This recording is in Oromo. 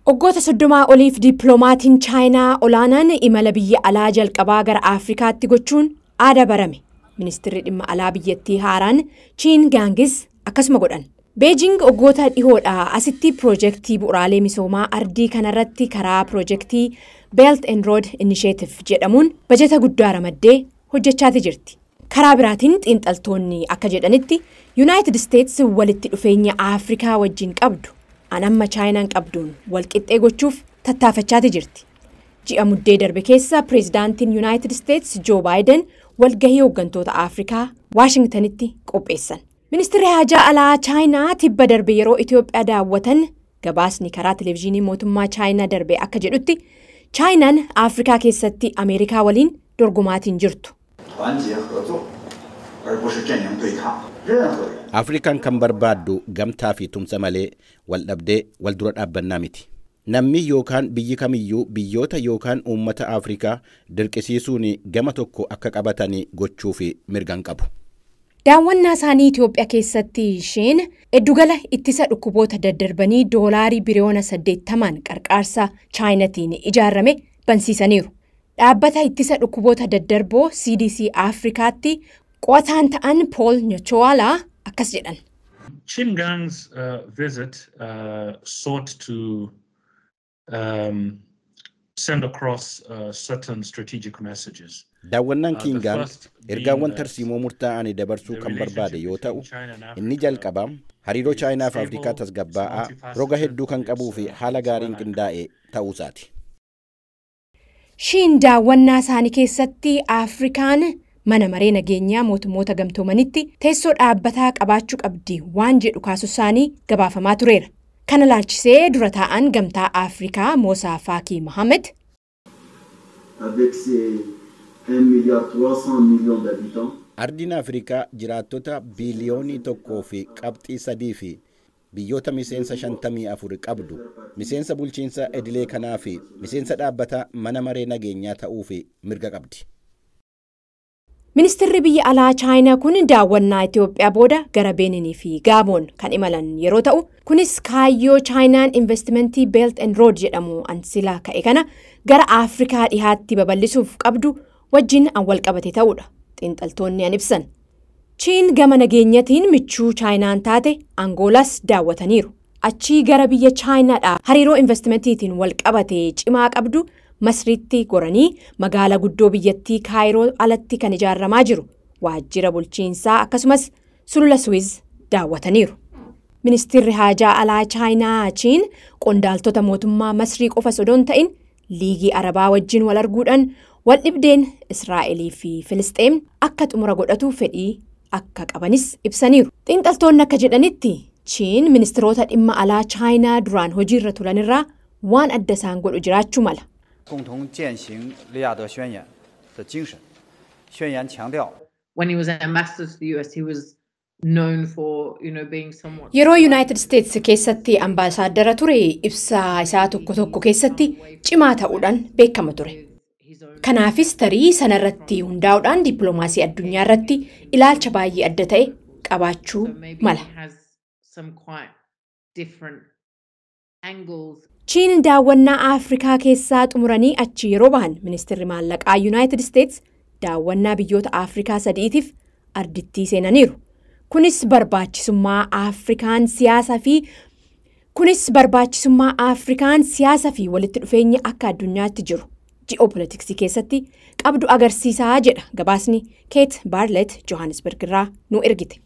Waggoota 30 oliif dippiloomatiin Chaayinaa olaanaan imala biyya alaa jalqabaa gara Afrikaatti gochuun aadaa barame. Ministeerri dhimma alaa biyyattii haaraan Chiin Gaangis akkasuma godhan. Beejing waggoota dhihoodhaa asitti piroojeektii bu'uuraalee misoomaa ardii kanarratti karaa piroojeektii Belt and Road Initiative jedhamuun bajeta guddaa ramaddee hojjechaati jirti. Karaa biraatiin xiinxaltoonni akka jedhanitti, Yuunaayitid Isteets walitti dhufeenya Afrikaa wajjin qabdu an amma Chaayinaan qabduun walqixxee gochuuf tattaafachaati jirti. Ji'a Muddee darbe keessa pireezidaantiin Yuunaayitid Isteets Joo Baayiden walgahii hooggantoota Afrikaa Waashingtanitti qopheessan. Ministeerri haajaa alaa Chaayinaa tibba darbe yeroo Itoophiyaa daawwatan, gabaasni karaa televezyiinii mootummaa Chaayinaa darbe akka jedhutti, Chaayinaan Afrikaa keessatti Ameerikaa waliin dorgomaatiin jirtu. 团结合作，而不是阵营对抗。任何人 Afrikaan kan barbaaddu gamtaa fi tumsa malee wal dhabdee wal dura dhaabbannaa miti. Namni yookaan biyyi kamiyyuu biyyoota yookaan uummata Afrikaa dirqisiisuun gama tokko akka qabatanii gochuuf mirga hin qabu. Daawwannaa isaanii Itoophiyaa keessatti isheen giddugala ittisa dhukkuboota daddarbanii doolaarii biliyoona 80n qarqaarsa Chaayinatiin ijaarame bansiisaniiru. Dhaabbata ittisa dhukkuboota daddarboo CDC Afrikaatti qo'ataan ta'an Pool Nyochowalaa akkas jedhan. Qin Gang's visit sought to send across certain strategic messages. Daawwannaan Kiingaan ergaawwan tarsiimoo murtaa'an dabarsuu kan barbaade yoo ta'u, inni jalqabaa hariiroo Chaayinaa fi Afrikaa tasgabbaa'aa, roga hedduu kan qabuu fi haala gaariin qindaa'e ta'uusaati. Shiin daawwannaa isaanii keessatti Afrikaan Mana Maree Nageenyaa Mootummoota Gamtoomanitti teessoo dhaabbataa qabaachuu qabdi waan jedhu kaasuu isaanii gabaafamaa tureera. Kana laalchisee dura taa'an Gamtaa Afrikaa Moosaa Faakii Mohaammed, Avec ses 1 milliard 300 millions d'habitants, Ardiin Afrikaa jiraattota 1.3 biliyoonii fi biyyoota miseensa 54 qabdu, miseensa bulchiinsa idilee kanaa fi miseensa dhaabbata Mana Maree Nageenyaa ta'uu fi mirga qabdi. Ministeerri biyya alaa Chaayinaa kun daawwannaa Itoophiyaa booda gara Beeninii fi Gaaboon kan imalan yeroo ta'u, kunis kaayyoo Chaayinaan investimentii Belt and Road jedhamu ansila ka'e kana gara Afrikaa dhihaatti babal'isuuf qabdu wajjin an wal qabate ta'uudha xiinxaltoonni an ibsan. Chiin gama nageenyatiin michuu Chaayinaan taate Angoolaas daawwataniiru. Achii gara biyya Chaayinaadhaa hariiroo investimentiitiin wal qabate cimaa qabdu Masriitti goranii magaalaa guddoo biyyattii Kaayiroo alatti kan ijaaramaa jiru waajjira bulchiinsaa akkasumas sulula Suwiz daawwataniiru. Ministeerri haajaa alaa Chaayinaa Chiin qondaaltota mootummaa Masrii qofa osoo hin ta'in Liigii Arabaa wajjin wal arguudhaan wal dhibdeen Israa'elii fi Filisxeem akka xumura godhatu fedhii akka qabanis ibsaniiru. Xiinxaltoonni akka jedhanitti, Chiin ministeerota dhimma alaa Chaayinaa duraan hojiirra turanirraa waan adda isaan godhu jiraachuu mala. 共同践行利雅得宣言的精神。宣言强调， When he was ambassador to the US, he was known for being somewhat. Yeroo Yuunaayitid Isteets keessatti ambaasaaddara ture ibsa isaa tokko tokko keessatti cimaa ta'uudhaan beekama ture. Kanaafis tarii sanarratti hundaa'uudhaan dippiloomaasii addunyaa irratti ilaalcha baay'ee adda ta'e qabaachuu So maybe mala. he has some quite different angles. Chiin daawwannaa Afrikaa keessaa xumuranii achi yeroo bahan, ministeerri maallaqaa Yuunaayitid Isteets daawwannaa biyyoota Afrikaa sadiitiif ardittii seenaniiru. Kunis barbaachisummaa Afrikaan siyaasa fi walitti dhufeenya akka addunyaatti jiru ji'oopolitiksii keessatti qabdu agarsiisaa jedha gabaasni Keet Baarlet Johannesburg irraa nu ergite.